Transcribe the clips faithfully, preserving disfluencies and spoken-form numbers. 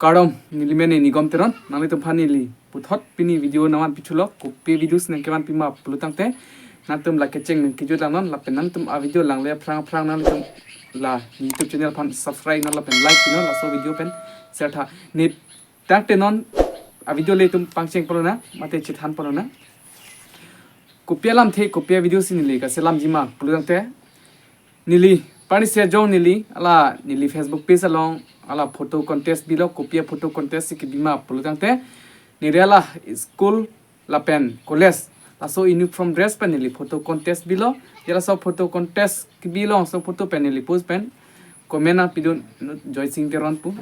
Kardom, neli men Nigom Teron, nanglitum aphan neli puthot pini video nangvan pithulo, kopi videos nangkevan pima pulotangte, nangtum like kecheng nangkejut langnon, lapen nangtum a video langle aphrang aphrang nangtum la YouTube channel aphan subscribe non lapen like non, laso video pen share tha. Ne tangte non a video le itum pangcheng ponlonang, mate chethan ponlonang. Kopi alamthe, kopi a video si neli kaselamjima pulotangte, neli, pani sejong neli, ala neli Facebook page along, ala photo contest bilo, kopi a photo contest si kebima pulotangte, neli ala school lapen college, laso uniform dress pen neli photo contest bilo, je laso photo contest kebi along, laso photo pen neli post pen, comment nangpidun Joysing Teron pu.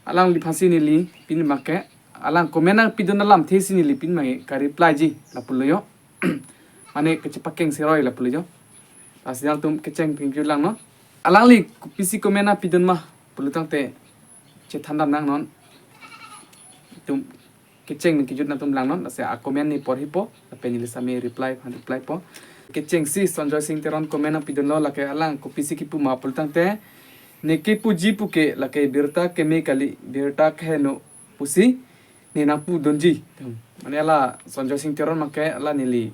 Alangliphan si neli pini make, alang comment nangpidun alamthe si neli pini make ka reply ji lapulo jo. Mane kachepakeng seroi lapulo jo. Lasi nangtum kecheng pingkir langnon. Alangli kopisi comment nangpidun ma pulotangte chethan dam nangnon. Itum kecheng nangkejut nangtum langnon. Lasi a comment ne porhipo, lapen neli same reply aphan replypo. Kechengsi Sonjoy Singh Teron comment nangpidunlo, lake alang kopisi kipu ma pulotangte, ne kipuji puke lake birta keme kali, birta keheno pusi ne nangpudunji. Mane ala Sonjoy Singh Teron make ala neli,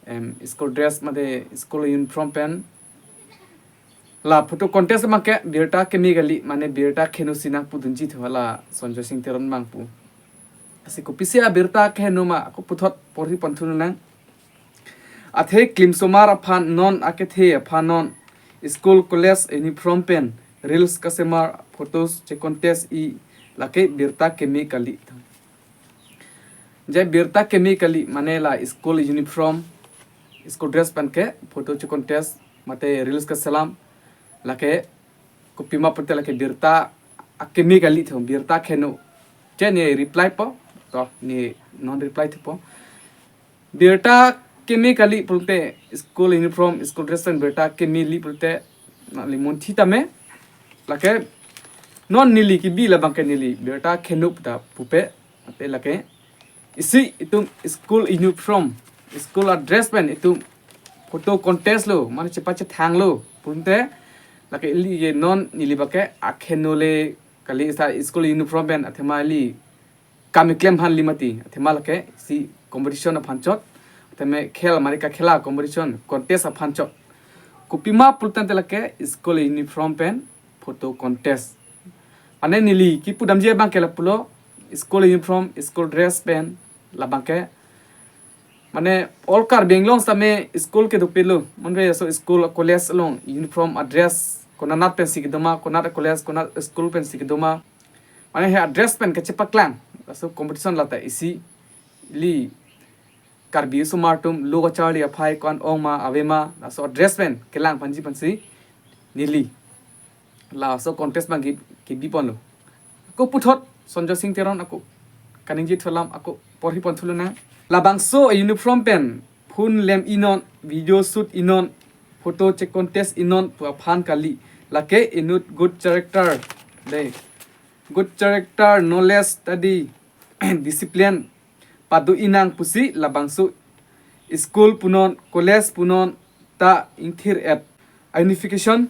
em, school dress mate school uniform pen la photo contest make birta keme kali, mane birta keheno si nangpudunji thu ala Sonjoy Singh Teron abang pu. Lasi kopisi a birta keheno ma ako puthot porhi ponthu nang. Athe klim osomar aphan non, akethe aphan non, school college uniform pen reels kasemar, photos che contest-i, lake birta keme kali. Je birta keme kali mane la school uniform, school dress pen ke photo che contest mate reels kaselam, lake kopima pulote lake birta akeme kali thu, birta keheno. Je ne replypo, to ne non reply thupo. Birta keme kali pulote school uniform, school dress pen birta keme kali pulote nangli munthi tame. Lake non neli kebi labang ke neli birta keheno pu ta pupe. Ate lake isi itum school uniform, school a dress pen itum photo contest lo, mane chepachethanglo pulote, lake ili ke non neli abang ke akeheno le kali, sa school uniform pen athema ili kam keklem aphan kali mati, athema lake si competition aphan chot, athema khel mane kakhela competition, contest aphan chot. Kopima pulotangte lake school uniform pen photo contest. Mane neli kipu damji abang ke lapulo, school uniform, school dress pen labang ke. Mane all Karbi Anglong same school kedopilo, mane so school college along uniform a dress konat pensi kedo ma, konat college, konat school pensi kedo ma. Mane he a dress pen kachepaklang, laso competition lata isi ili Karbi osomar atum lo kacharli aphai ko-an ong ma ave ma, laso dress pen kelang aphanji aphansi neli laso contest abang ke, kebi ponlo. Ako puthot Sonjoy Singh Teron ako kaningje thu alam ako porhi ponthu lonang. Labangso uniform pen phone lem-i non, video shoot-i non, photo che contest-i non pu aphan kali. Lake inut good character, dei, good character, knowledge, study, discipline pado-i nang pusi labangso school punon, college punon ta ingthir-et, unification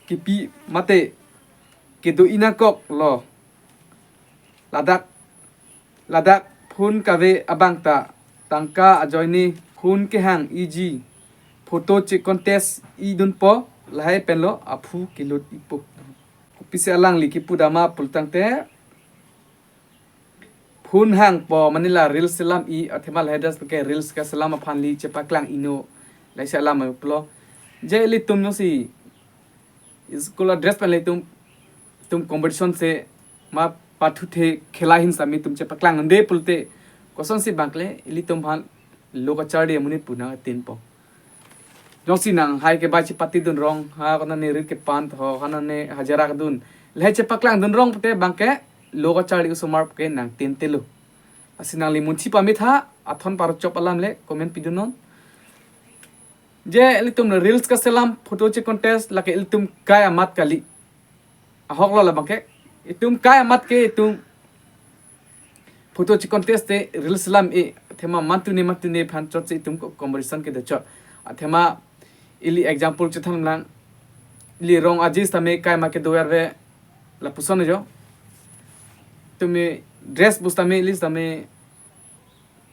kipi mate kedo-i nangkoklo. Ladak, ladak phone kave abang ta tangka ajoine phone kehang-iji, photo che contest-i dunpo, lahai penlo aphu kelut-ipo. Kopisi alangli kipu dam ma pulotangte, phone hangpo mane la reels selam-i, athema lahai dress pen ke reels kaselam aphan ili chepaklang-i non, lahai si alam pulo. Je ilitum jongsi school a dress pen ilitum, itum competition si ma pathuthe khela ahin sitame itum chepaklang un'e pulote, kosonsi abang ke le ilitum aphan lo kacharli amonit pu nangtinpo. Jongsi nanghai kebai chepatidun rong, ha konane rit kepan tho, konane hajira kedun, lahai chepaklang dun rong pute abang ke lo kacharli osomar ke nangtintelo. Lasi nangli munthi pame tha, athon parchop alam le comment pidun non. Je ilitum reels kaselam, photo che contest, lake ilitum kai amat kali. Ahoklo labang ke, itum kai amat ke itum photo che contest te reels selam-i, athema mantune mantune aphan chotsi itum ko competition kedo chot. Athema ili example chethan lang, ili rong aji sitame kai amat kedo arve lapuson jo. Tumi dress pusitame, ili sitame,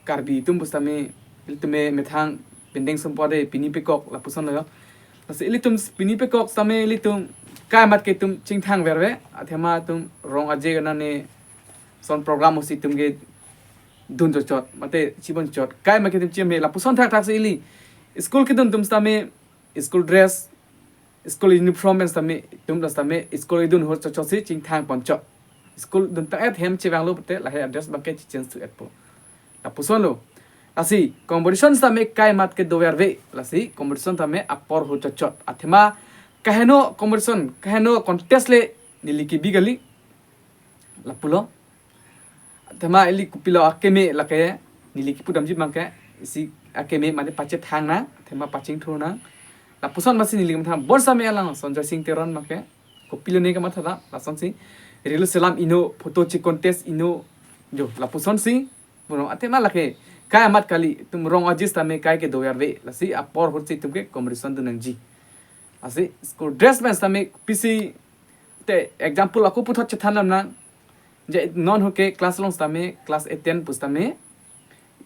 Karbi atum pusitame, ili tumi methang pendeng sumpot de pini pekok lapuson lo. Lasi ilitum pini pekok sitame ilitum kai amat ke itum chingthang verve, athema itum rong aje gana ne son program usi itum kedun chotchot, mate chibon chot. Kai amat ke itum cheme lapuson thakthak si ili. School kedun atum sitame, school dress, school uniform pen sitame, itum ta sitame, school idun ahut chotchot si chingthang ponchot. School dun tang-et hem chevanglo pute lahei adress abang ke chichange thu-etpo. Lapuson lo. Lasi competition sitame kai amat ke do verve. Lasi competition sitame apor ahut chotchot. Athema kaheno competition, kaheno contest le neli kebi kali. Lapulo. Athema ili kopilo akeme lake, neli kipudamji abang ke, isi akeme mane pachethang nang, athema pachingthur nang. Lapuson masi neli kamathadam, bonsitame alang Sonjoy Sing Teron abang ke, kopilo ne kamathadam, lasonsi reel selam inut, photo che-contest inut, jo, lapusonsi, puno, athema lake, kai amat kali, itum rong aje sitame kai ke do verve, lasi apor ahut si itum ke competition dun nangji. Lasi school dress pen sitame pisi, te example ako puthot chethan lam nang. Je non ahut ke class along sitame, class eight ten pusitame,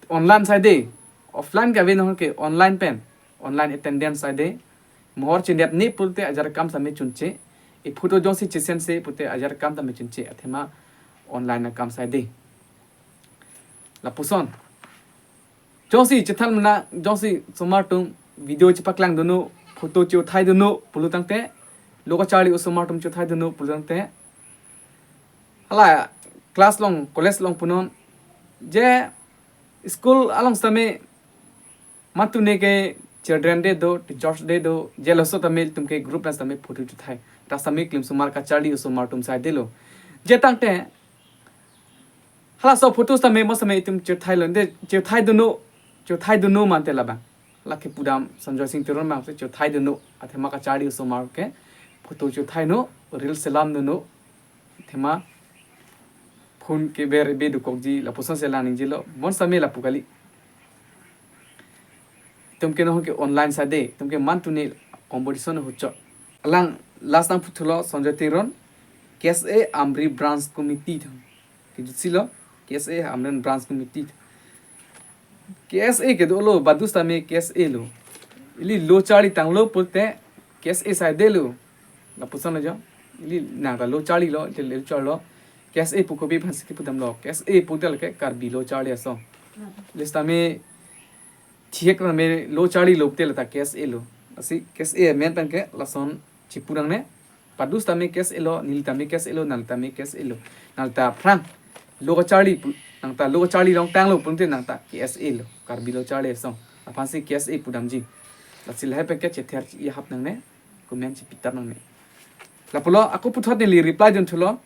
online side, offline ke ave, non ahut ke online pen, online attendance side. Mohor chindet ne pulote ajar akam sitame chunche. E photo jongsi chesen se pute ajar akam sitame chunche, athema online akam side. Lapuson. Jongsi chethan mena, jongsi osomar atum video chepaklang dun-o, photo che-uthai dun-o pulo tangte, lo kacharli osomar atum che-uthai dun-o pulo tangte, hala class along, college along punon, je school along sitame, mantune ke Children Day do, Teachers Day do, je laso tame itum ke group pen sitame photo che-uthai. Ta sitame klim osomar kacharli osomar atum side lo. Je tangte, halaso photo sitame mo sitame itum che-uthai lo, de che-uthai dun-o, che-uthai dun-o mante labang. Lake pudam Sonjoy Sing Teron abang si che-uthai dun-o, athema kacharli osomar ke photo che-uthai dun-o, reel selam dun-o, athema phone ke ber be dokokji, lapuson si lang nangji lo, bonsitame lapu kali. Itum ke non ahut ke online side, itum ke mantune competition ahut chot. Alang last nangputhulo Sonjoy Teron, K S A Amri Branch Committee thang. Kejutsi lo, K S A Amri Branch Committee. K S A ke dolo, badu sitame K S A lo. Ili lo charli tanglo pulote K S A side lo. Lapuson lo jo. Ili nangta lo charli lo, je lo charlo. K S A pu kopi aphansi kipudam lo. K S A pulote lake Karbi Lo Charli Asong. Ili sitame thihek name lo charli lo pulote lata K S A lo. Lasi K S A amen pen ke lason chipu nangne. Badu sitame K S A lo, neli tame K S A lo, nangli tame K S A lo. Nangli ta aphrang lo kacharli pu, nangta lo kacharli along tanglo pulote nangta K S A lo. Karbi Lo Charli Asong. Aphansi K S A pudamji. Lasi lahei pen ke chether i hap nangne. Comment chepitap nangne. Lapulo, ako puthot neli reply dunthulo.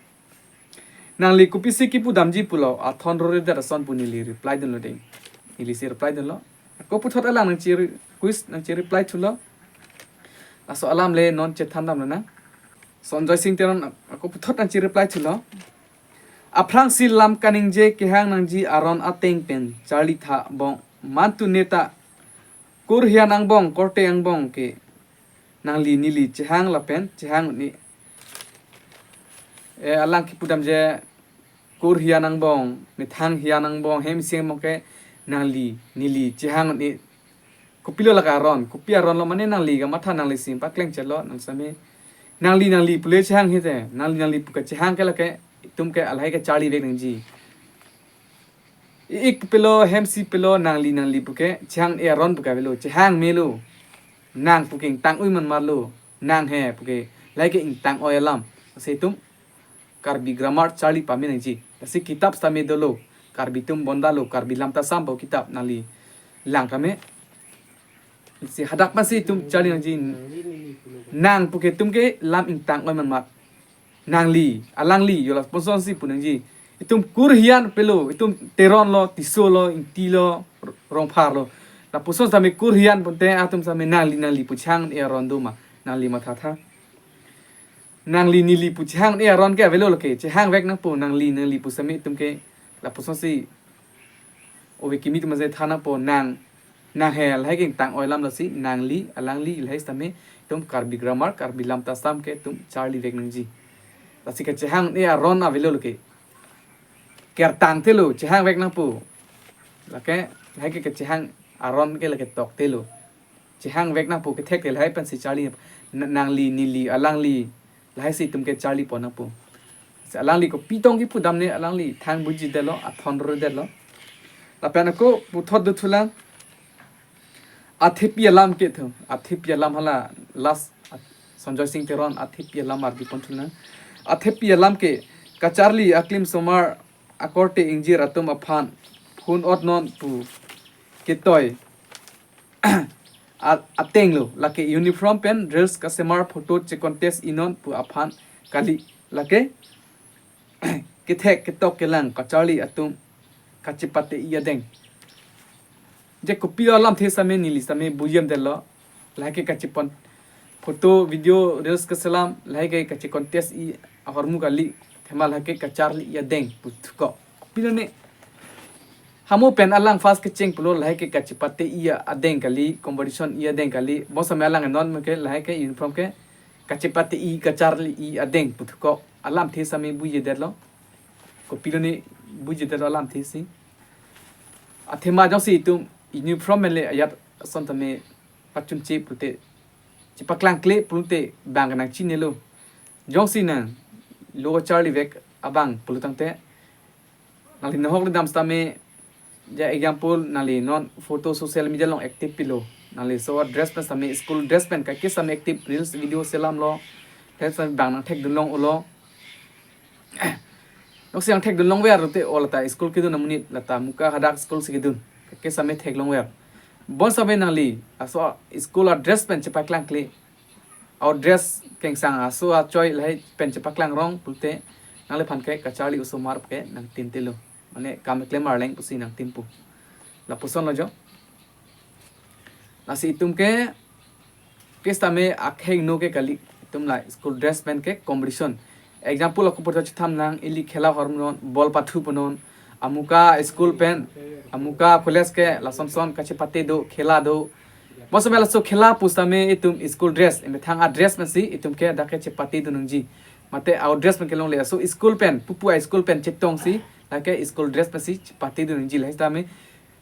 Nangli kopisi kipudamji pulo, athon rore dar ason pu neli reply dunlo dei. Neli si reply dunlo. Ako puthot alang nangchi re-, quiz nangchi reply thulo. Laso alam le non chethan damlo nang. Sonjoy Sing Teron ako puthot nangchi reply thulo. Aphrangsi lam kaningje kehang nangji aron ateng pen charli tha bong, mantune ta kurhian angbong, korte angbong ke nangli neli chehang lapen chehang un-e. Eh, alang kipudam je kurhian angbong, methang hian angbong, hem isi angbong ke nangli neli chehang un-e. Kopilo lake aron, kopi aron lo mane nangli kamatha, nangli si pakleng chelo, nang sitame. Nangli nangli pule chehang hite, nangli nangli pu kachehang ke lake, itum ke lahei kacharli vek nangji. I-ik pelo, hem isi pelo, nangli nangli puke, chehang un-e aron puke avelo, chehang melo. Nang puke ingtang oi manmarlo, nang he puke, lahei ke ingtang oi alam. Lasi itum Karbi grammar charli pame nangji. Lasi kitap sitame dolo, Karbi atum bondalo, Karbi Lamtasam pu kitap nangli lang tame. Lasi hadak aphansi itum charli nangji. Nang puke itum ke lam ingtang oi manmar. Nangli, alangli, yo lapuson si pu nangji. Itum kurhian pelo, itum Teron lo, Tisso lo, Ingti lo, Rongphar lo. Lapuson sitame kurhian pulote atum sitame nangli nangli pu chehang un-e aron do ma, nangli mathatha. Nangli neli pu chehang un-e aron ke avelo lake, chehang vek nangpo, nangli nangli pu sitame itum ke lapuson si ove kimi atum aje than nangpo, nang, nang he lahei ke ingtang oi alam, lasi nangli, alangli, lahei sitame itum Karbi grammar, Karbi Lamtasam ke itum charli vek nangji. Lasi kachehang un-e aron avelo lake. kertang telo, chehang vek nangpo. Lake, lahai ke kechehang aron ke lake tok telo. Chehang vek nangpo, kethek te lahai pensi charli. Na-, nangli, neli, alangli, lahai si itum ke charli pon nangpo. Si alangli kopi tong kipu damne, alangli thang buji detlo, athon ro detlo. Lapen ako puthot dothulang. Athepi alam ke thu, athepi alam hala last, ah, Sanjoy Singh Teron athepi alam ardi pon thulang. Athepi alam ke kacharli aklim osomar akorte ingjir atum aphan phun ot non pu ketoi a-, ateng lo, lake uniform pen reels kasemar photo che-contest inon pu aphan kali, lake kethek ketok kelang kacharli atum kachepate-i adeng. Je kopi alamthe sitame neli sitame bujem detlo. Lahai ke kachepon photo, video, reels keselam, lahai ke kache-contest-i ahormu kali, athema lahai ke kacharli-i adeng puthukok. Kopilone, hamo pen alang first kecheng pulo, lahai ke kachepate-i adeng kali, competition-i adeng kali. Bonsitame alang non ke lahai ke uniform ke kachepate-i, kacharli-i adeng puthukok. Alamthe sitame buje detlo. Kopilone buje detlo alamthe si. Athema jongsi itum uniform menle ajat ason tame pachunche pulote, chepaklang kle pulote bang nangchinilo. Jongsi nanglo charli vek abang pulo tangte, nangli nohok le dam sitame, ja example, nangli non photo social media along active pilo. Nangli laso dress pen sitame, school dress pen kaike sitame active, reels video selam lo. Dress pen bang nangthekdun long-olo. Jongsi nangthekdun longver te, o lata school kedun amonit, lata amuka hadak school si kedun, kaike sitame theklongver. Bonsitame nangli laso school adress pen chepaklang kle, adress kengsang aso achoi lahai pen chepaklang rong pulote, nangliphan ke kacharli osomar ke nangtin telo. Mane kam keklem arleng pusi nangtin pu. Lapuson lo jo. Lasi itum ke, ke sitame akhengno ke kali, itum la school dress pen ke competition. Example ako pura chetham nang, ili khela hormu non, ball pathu pu non, amuka school pen, amuka college ke lasonson kachepate do, khela do. Bonsitame laso khela pu sitame itum school dress, emethang adress pensi itum ke dak ke chepatedun nangji. Mate adress pen kelongle, laso school pen, pupu a-school pen chetongsi, lake school dress pensi chepatedun nangji, lahai sitame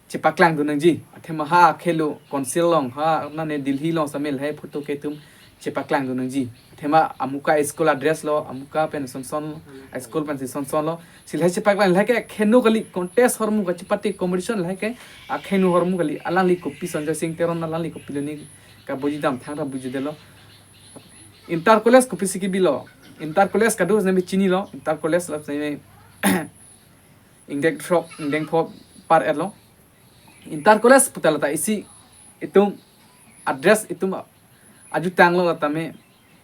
chepaklangdun nangji. Athema ha khelo council along, ha nane Delhi along sitame lahai photo ke itum chepaklangdun nangji. Athema amuka school adress lo, amuka pen sonson, school pensi sonson lo. Si lahai chepaklang, lahai ke akhengno kali, contest hormu kachepate, competition lahai ke akhengno hormu kali. Alangli kopi, Sanjoy Singh Teron alangli kopilone kabuji dam, thangra buji detlo. Inter college kopisi kebilo. Inter college kado sitame chinilo. Inter college la sitame ingdeng throk, ingdeng pho par-etlo. Inter college puta lata isi itum adress itum ajutang lo, lata me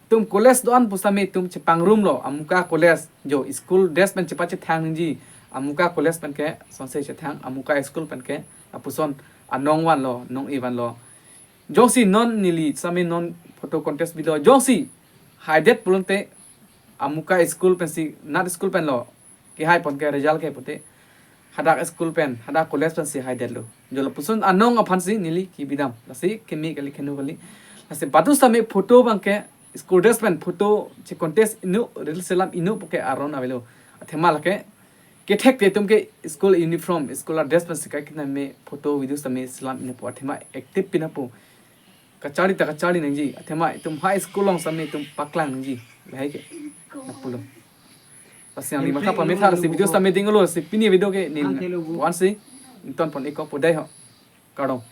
itum college do-an pu sitame itum chepangrum lo, amuka college jo school dress pen chepachethang nangji, amuka college pen ke sonse chethang, amuka school pen ke lapuson anong vanlo, nong-e vanlo. Jongsi non neli sitame non photo contest bilo, jongsi haidet pulote amuka school pensi, nat school pen lo kehai pon ke result ke pulote, hadak school pen, hadak college pensi haidetlo. Jo lapuson anong aphansi neli kebi dam. Lasi keme kali, khengno kali. Lasi badu sitame photo abang ke school dress pen photo che-contest ino, reel selam ino pu ke aron avelo. Athema lake kethek te itum ke school uniform, school adress pensi kaike sitame photo, video sitame selam ino pu, athema active pi nangpo. Kacharli ta kacharli nangji, athema itum ha school along sitame itum paklang nangji. Lahai ke nangpulo. Lasi nangli matha pamethang, lasi video sitame dinglo, lasi pini video ke neli vansi ington pon-ikpo, dei ho. Kardom.